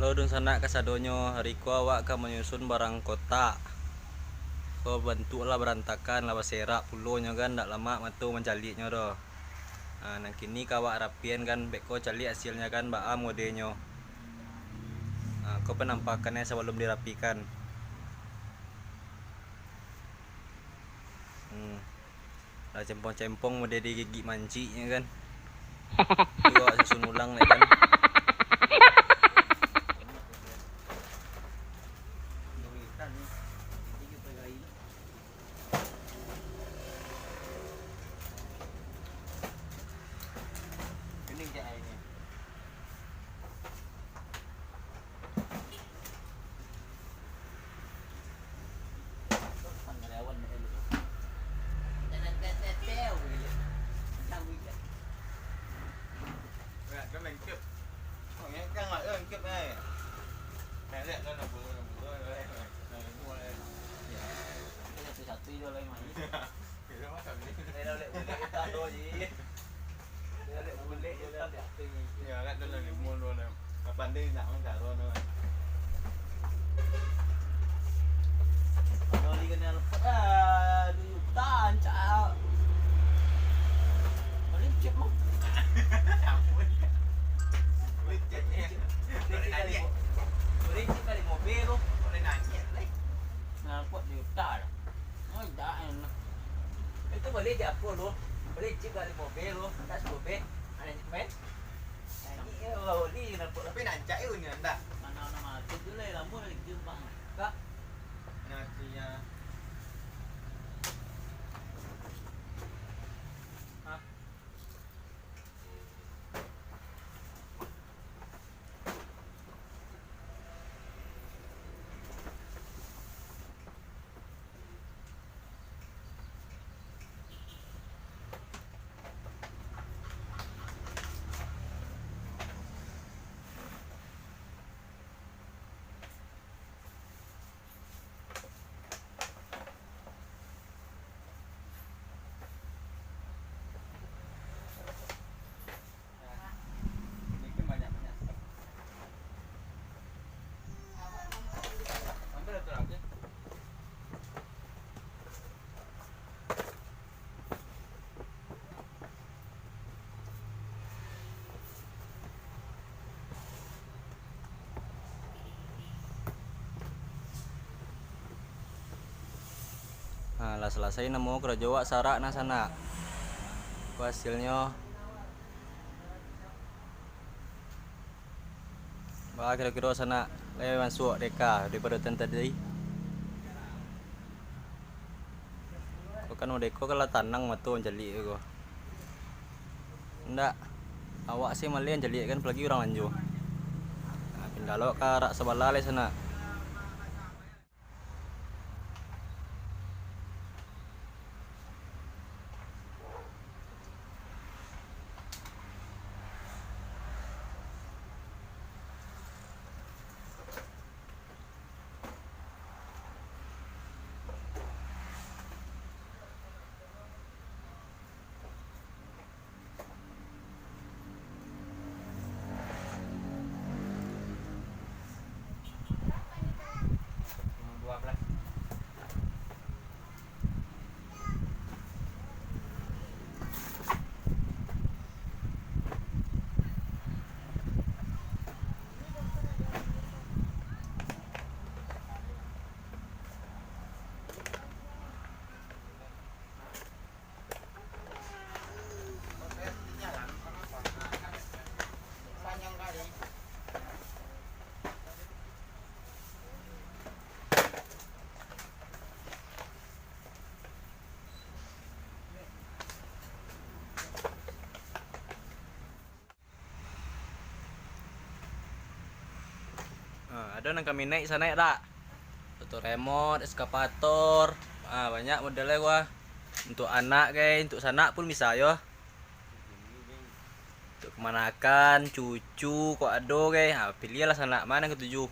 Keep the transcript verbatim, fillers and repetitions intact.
Halo dunsanak kasadonyo, hari ko awak ka manyusun barang kotak. Ko bantuak lah barantakan, lah baserak pulo nyo kan, ndak lamak mato mancaliaknyo doh. Nah, nan kini ka awak rapian kan, beko caliak hasilnyo kan, baa modenyo. Nah, ko penampakannyo sabalum dirapikan. Hmm. Lah cempong-cempong mode digigik manciknyo kan. Itu awak susun ulang lai kan. Itu boleh je apa tu? Boleh chip dari mobil tu, tak sepuluh beh. Ada main? Nyanyi ya, boleh nampak. Tapi nak cak ni ndak? Mana nama tu dulu lah, lama lagi jumpa. Kak. Nantinya. Hah? Nah, lah salasai namo karajo wak sarak nah sanak. Ko hasilnyo. Bah, kiro-kiro sanak lai masuak deka daripado tan tadi. Ko kan deko kan lah tanang mato mancaliak ko. Ndak, awak se maleh mancaliak kan, apolagi urang lanjo. Nah, pindah lo ka arak sabalah lai sanak. Ah, ado nan ka minaik sanak dak? Foto remote, eskavator, ah, banyak modelnyo wah. Untuk anak gai, untuk sanak pun bisa yo. Untuk kamanakan, cucu, kok ado gai, ah, piliahlah sanak ma nan katuju.